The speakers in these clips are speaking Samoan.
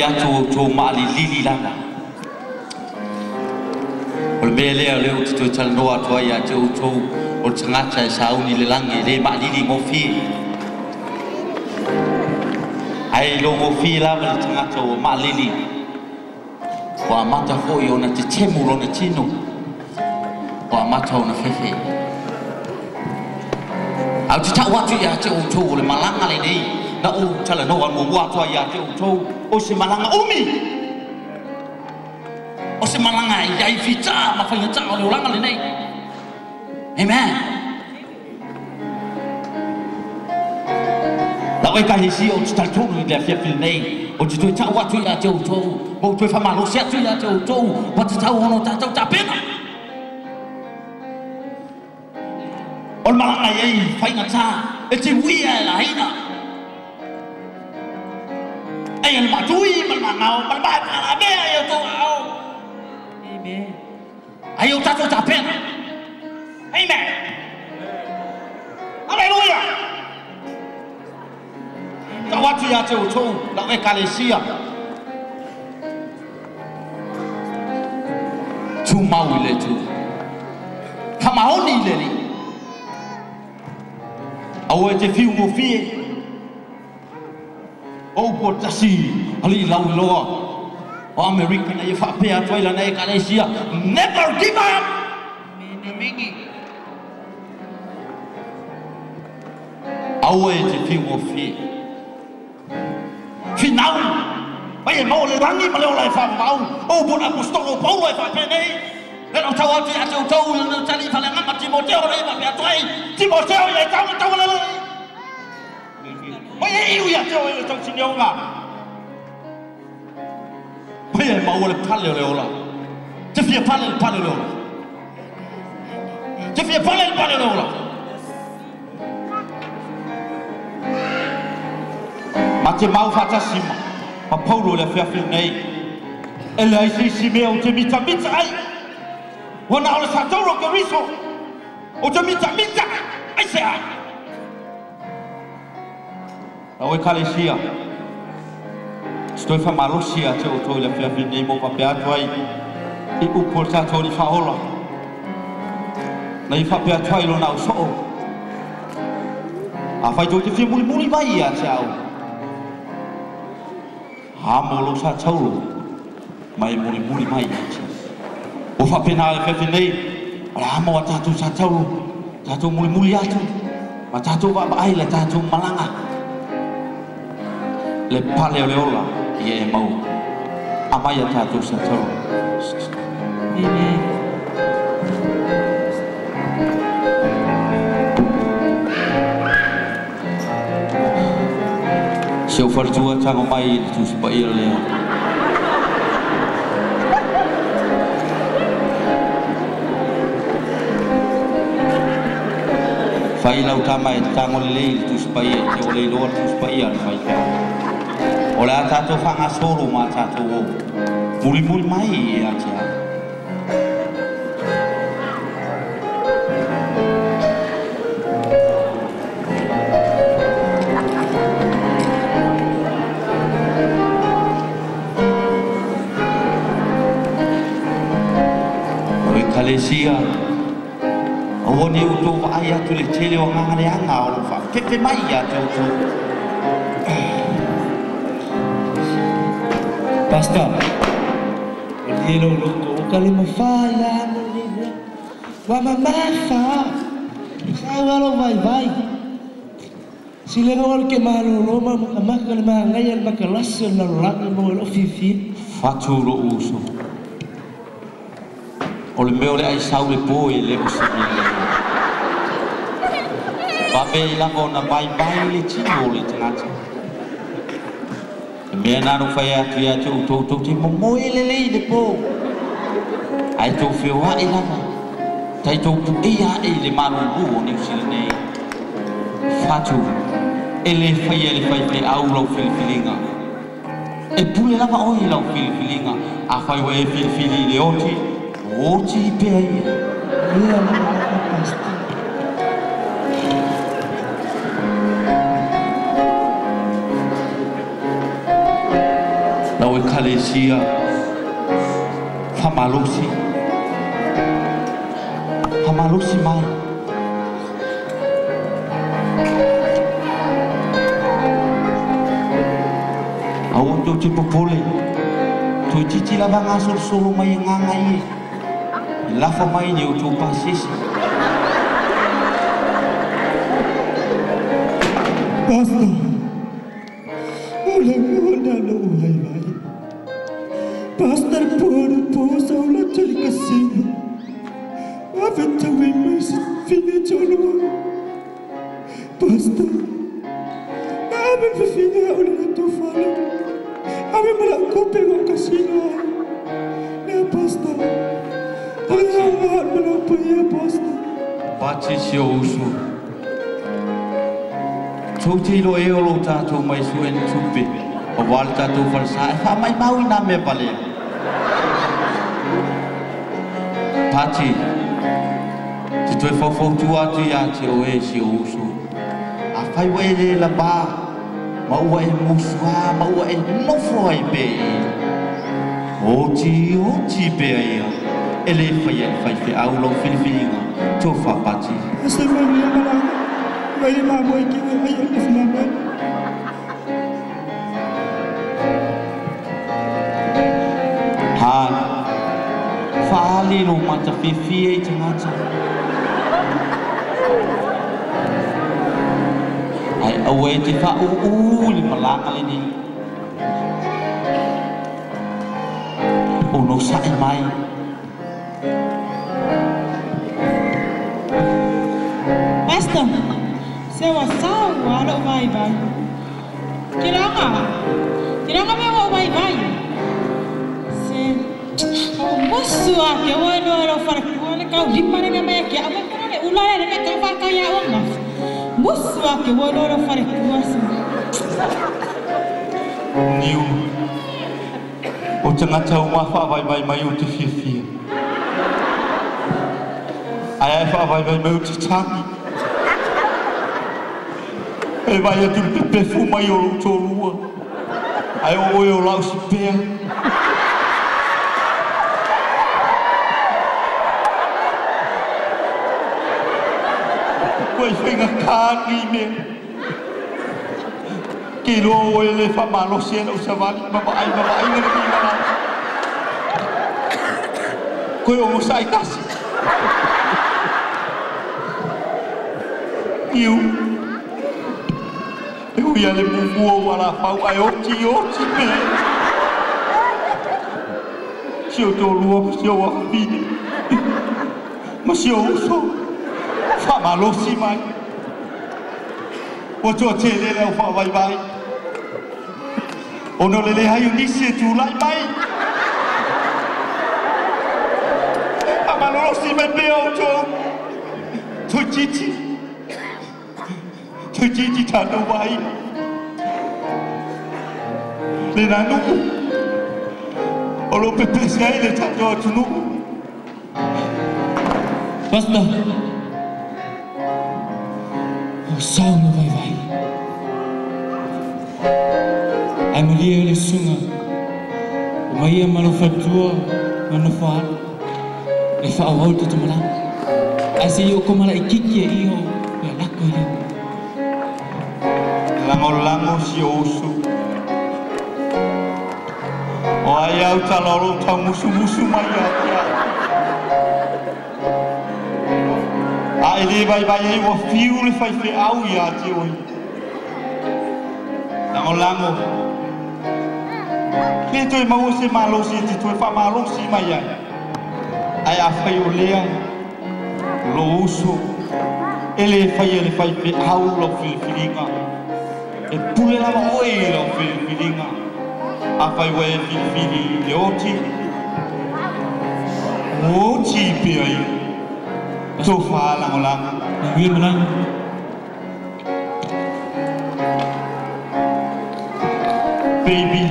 Faiatu o tou maalilili lava. O le mea lea o lea ou te toe talanoa atu ai ia te outou o le tagata e sauni le lagi e le maalili gofie. Ae iloa gofie lava le tagata ua maalili. Ua amata foi ona tetemu lona tino. Ua amata ona fefe. Ae ou te tau atu ia te outou o le malaga lenei na ou talanoa muamua atu ai ia te outou o se malaga umi. O se malaga e iai fita ma faigata o le olaga lenei. Amen. Lau Ekalesia ou te talitonu i le afiafi lenei, ou te toe tau atu ia te outou, ma ou toe faamalosi atu ia te outou, ua tatau ona o tatou tapena. O le malaga e i ai faigata, e te uia e laina. Eia le maatui ma le maagao ma le mae faalavea i outou aao. Amen. Ai o tatou tapena. Amen. Haleluia. Tau atu ia te outou lau Ekalesia. Tumau i le Atua. Faamaoni i le Alii. Aua e te fiu gofie. O upu o le tasi alii lauiloa o Amerika na ia faapea atu ai lana Ekalesia, Never give up! Aua e te fiu gofie. Finau mai e maua le lagi ma le ola e faavavau. O upu o le Aposetolo o Paulo e faapea nei, Le lau tau atu ia te outou i lana tali faleagama Timoteo na ia faapea atu ai, Timoteo ia e tau le taua lelei. Mai e iu ia te oe le tausinioga. Mai e maua le pale o le ola. Te fia pale le pale o le ola. Te fia pale le pale o le ola. Ma te mau faatasi ma Paulo i le afiafi lenei. E leai se isi mea ou te mitamita ai, ua na o le satauro o Keriso ou te mitamita aisea? Lau Ekalesia, se toe faamalosi ia te outou i le afiafi lenei ma ou faapea atu ai i upu o le tatou Alii Faaola, na ia faapea atu ai i lona ausoo, Afai tou te fia mulimuli mai ia te au, amo lou satauro ma e mulimuli mai ia te au. Ua faapena le afiafi nei, o le amo a tatou satauro, tatou mulimuli atu, ma tatou vaavaai i le tatou malaga, le pale o le ola ia e maua. Aumai a tatou satauro. Amen. Si ou faletua tago mai i le Tusi Paia lea. Fai lau tama e tago lelei i le Tusi Paia i te ua le iloa le Tusi Paia a le faifeau. O le a tatou faagasolo ma a tatou o mulimuli mai ia te au. O Ekalesia, aua ne i outou vaai atu i le tele o agaga leaga o lo o faafefe mai ia te outou. Pastor, o le lou loto o ka le mafai a mo le mea. Ua mamafa, sau a lou vaivai. Silega o le ke malolo ma makamaka le magaia le makalasi o le lalolagi mo e lou fiafia. Fatu lou uso. O le mea o le aisau le po e le o se mea lelei. Vave ai lava ona vaivai le tino o le tagata. Le mea na ou fai atu ia te outou, tou te momoe lelei i le po, ae tou feoai lava, tai tou pueia ae i le malulu o Niu Sila nei. Fatu, e le faia e le faifeau lau filifiliga. E pule lava oe i lau filifiliga. Afai ua e filifili i le oti, oti pea ia. Ia lava, Pastor. Lau Ekalesia Famalosi Famalosi mai Aua tou te popole Toi titi lava ngā solo mai ngā ngai e Lafa mai ni o tō pasisi Pastor Ula ngona no vai vai Pastor por posa ula tuli kasino Ave tawe mai se fine tolua Pastor Ave fifine ula na tofalo Ave mala kupe o kasino Ne pastor Ave mala puia pastor Pati si o usu Tau te ilo e o lo tātou mai suen tupe O wale tātou falsa e wha mai mau i nā mea palea Pati Te toe whauwhautua atu ia te o e si o usu A whai wa e le la ba Maua e musua, maua e nofo ai pe i Oti, oti pe ia E le whai e whai whai au lau whiliwhilinga Tō whapati Asa mai ni malanga Mai mamoi ki ai o mamoi Ha Whaali lo mata whiwhi e te ngata Ai aue te wha uu le malanga le ni O no sae mai Pastor Se wa sau alo vai vai Kiranga Kiranga me wa vai vai Se O musu a ke wa no ro fara ku le kau lima ne me ke a mo ne ula le me ka fa ka ya wa ma Musu a ke wa no ro fara ku se Niu O tangata o mafa vai vai mai o te fiafia Ai ai fa vai vai mai o te tangi E vai atu le pepefu mai o lou tōlua Ai o oe o lau si pea Koe whenga kāni mea Ke loa oe le whamalosi e lau sawali Mama ai ngana mi mana Koe o ngosai kasi Iu E ui ale mumua wala whau ai oti oti me Si o tō lua ma si o wahawhine Ma si o uso Whamalosi mai Wa tua te lele au whawai vai Ono lele hai o nisi e tūlai mai Whamalosi mai pea o tō Toi titi Toi titi tātou vai Le nanu O lo pepesi ai le tātou atu nuu Pastor O sau no vai vai Ai malia le sunga O mai malo fatua ma no fa E fa au te malanga Ai se i o komala i kiki e iho Ia lako i leo Lango lango si o usu O ai au taloro tau musu musu mai a tia A e le vai vai ai ua fiu le whai whe au i a te oi Lango lango Le toe maua se malosi te toe whamalosi mai ai Ai a whai o lea Lo usu E le whai e le whai whe au lau whiliwhilinga E pule lava oe i lau whiliwhilinga A whai wa e whiliwhili le oti Oti pea i Tō whālango langa Nui malanga Baby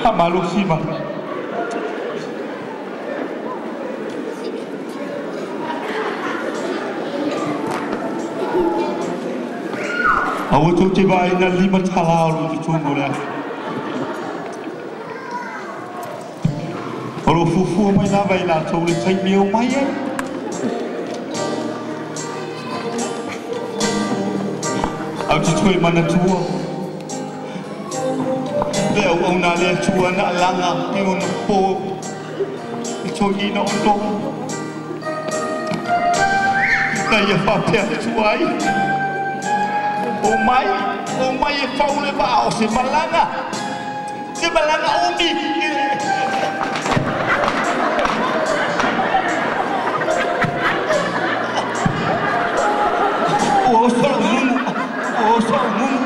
Whamalosi mai Aua tou te vaaiga $5 o lou totonu o le afi. O lo fuafua mai lava i latou le taimi e omai ai. Au te toe manatua. Le auauna a le Atua na alaga i ona po i toeaina o Noa. Na ia faapea atu ai. O mai e fau le vaa o se malaga. Se malaga umi. O solo mumu. O solo mumu.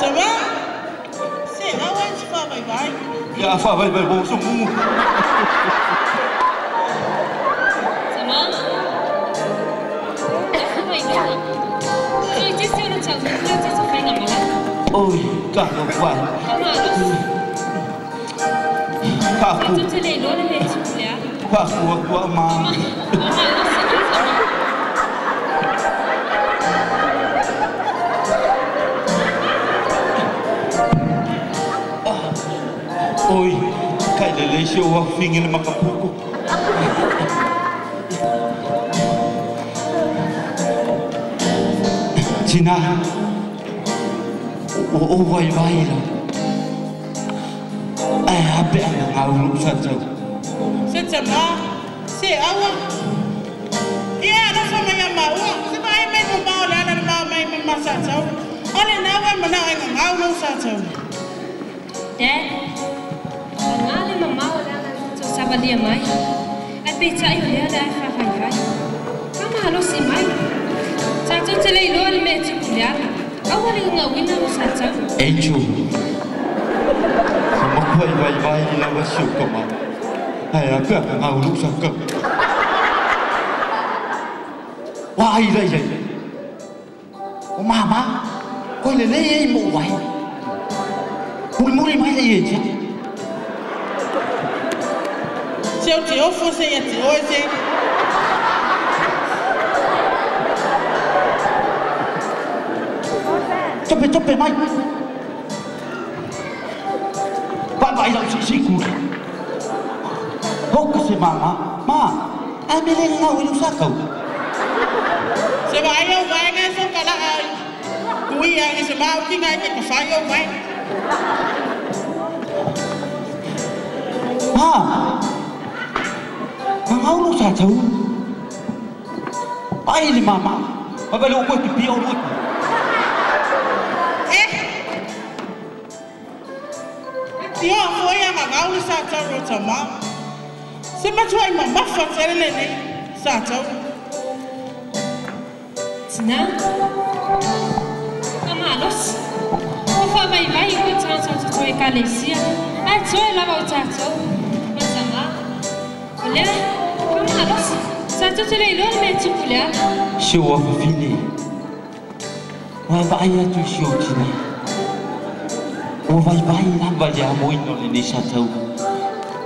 Sama? Se awa te fa vai vai. Ya fa vai vai o solo mumu. Sama? Oi, ka wai. Ka ku. Ka ku ku ma. Oi, kai le le se o fingi le makapuku. Tina. O vai vai la. Ai hape anga ngau lu sa tau. Se tama, se awa. Ia na fa mai ma ua. Se mai mai mo ma la na ma mai ma sa tau. Ole na wa mana ai ngau lu sa tau. Dad. Ngale mama o la na to sabalia mai. Ai pe tai o le la fa vai vai. Kama halo si mai. Sa tau te le lo le me te kulia. Awa le ngauina o sa tau. Angel. Sa makuai vai vai la wa siu ka ma. Ai a ka ngau lu sa ka. Wai lai lai. O mama, koi le le ei mo wai. Muli muli mai le ye che. Seu te o fo se ia te o se. Tope tope mai. Vai vai lau si si ku. Hoku se mama, ma. Ai me le ngau i lu sa kau. Se vai au vai ngai so kala ai. Kui ai se mau ki ngai ke fai au vai. Ma. Ngau lu sa tau. Ai le mama. Vai lu ko ki pi au lu. Tio foi a ngau lu sa tau ro tama. Se ma tuai mama fa tsele le ne sa tau. Tina. Kamalos. O fa vai vai ko tsa tsa tsa e kalesia. Ai tsoe la ba tsa tsa. Masama. Olha, kamalos. Sa tsa tsa le lo me tsukulia. Se o afine. Vai vai a tu se o tina. O vai vai la vai a moi no le sa tau.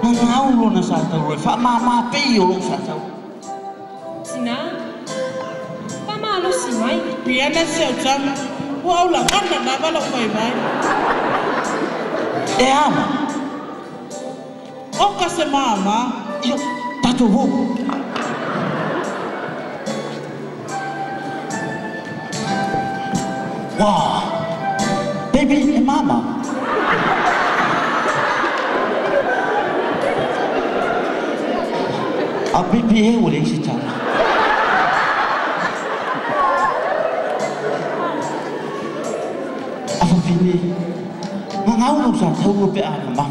Ngau lo na sa tau fa mama pe o lo sa tau. Tina. Kamalos mai. Piana se o tama. O au la kana na ba lo vai vai. E ama. O ka se mama. Io tato vo. Wow. Baby e mama. A baby e o le si tala. A fafine. Ngau lo sa tau pe a mama.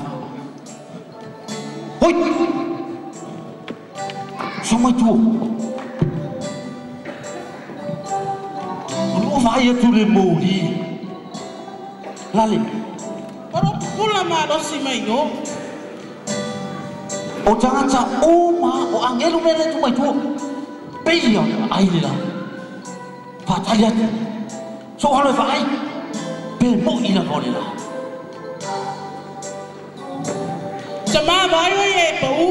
Hoi. Sama tu. Lo vai tu le moli. Lale. Oro pula ma lo si mai yo. O tangata o ma o angelu mere tu mai tu. Pe ia ai le la. Pa tali atu. So halo fa ai. Pe mo ila mo le la. Tama vai o e pau.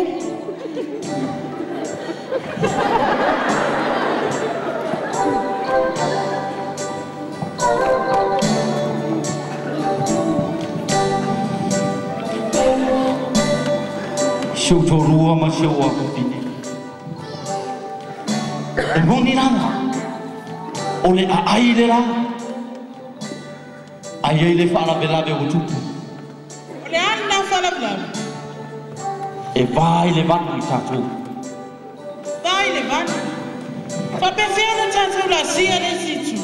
Si ou toalua ma si ou afafine. E moni lava, o le aai le la. Ai ai le faalavelave ua tupu. O le a lena faalavelave? E va i le vanu i tatou. Va i le vanu. Faapefea ona tatou lasia le isi itu?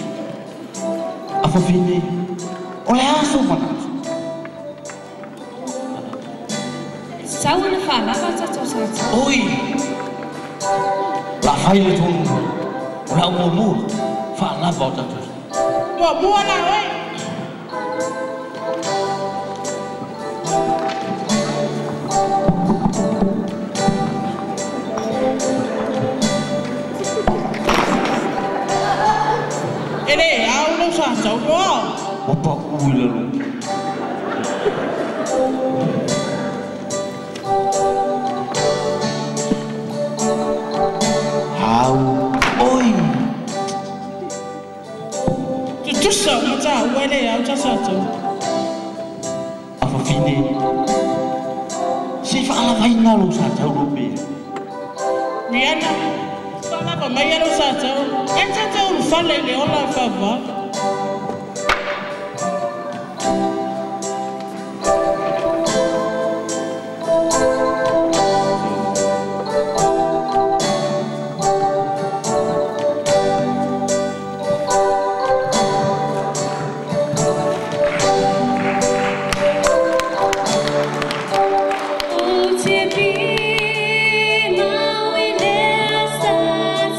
Afafine, o le a sou manatu? Sau ona faalava tatou sa tau. Oi! La fai le tonu. O le au muamua, faalava o tatou. Muamua la oe. E le au lou sa tau noa. Ua paʻu i lalo. Au, oi! Tutusa o mataua e le au ta sa tau. Afafine, se i faalavaina lou sa tau lo pea. Riana, faalava mai lou sa tau. E tatou ulufale i le ola e faavavau. O te pi mau i le sa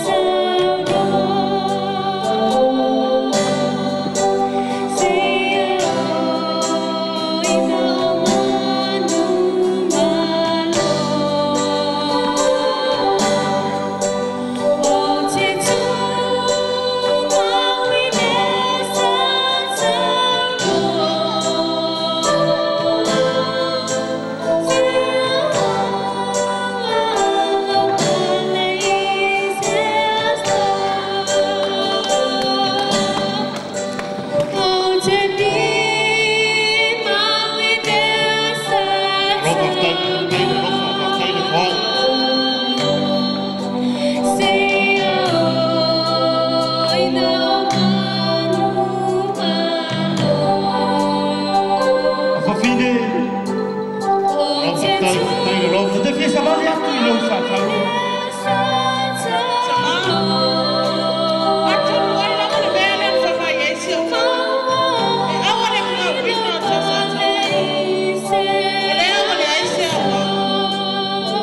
tau Se o i na o manu malo. O te tū mau i le sa tau Afafine, e te fia savali atu i lou sa tau. Atonu ai lava le mea lea na faafai ai si ou tau. E aua le gagauina o ta sa tau. O le au o le ai se au au.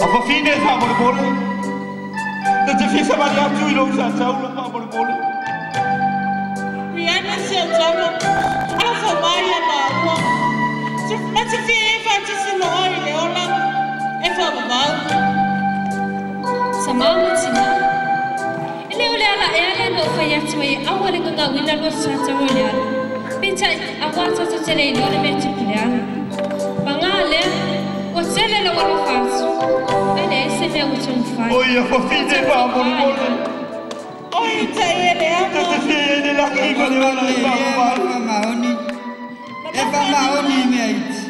Afafine, faamolemole. E te fia savali atu i lou sa tau lo faamolemole. Riana si ou tau. Alofa mai ia maua. Ma te fia e faatasi ma oe i le ola e faavavau. Sa mama tina. E le o le ala e ala no whai atu e aua le gagauina lua sa tau o le ala. Peitai, a wā tatou te le iloa le mea tupu le ala. Pangā lea, ua tele lau alofa atu. Ai le ese mea ua taumafai. Oi, afafine, faamolemole. Oi, tai e le E ama. te fia i le lagi ma le ola e faavavau. Faamaoni. E faamaoni i mea iti.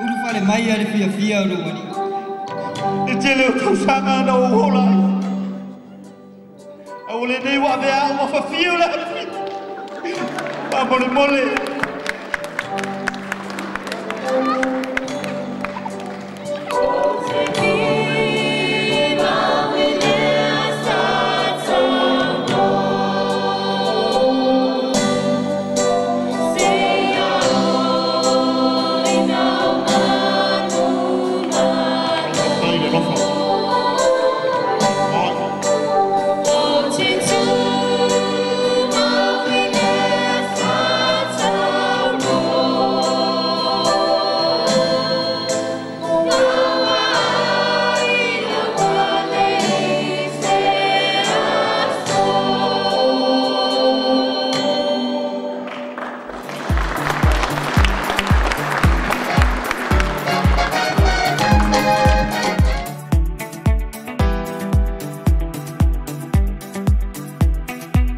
Ulufale mai a le fiafia o lou alii. E tele o tausaga na ou ola ai. A o lenei ua avea au afafia o le afi. Faamolemole.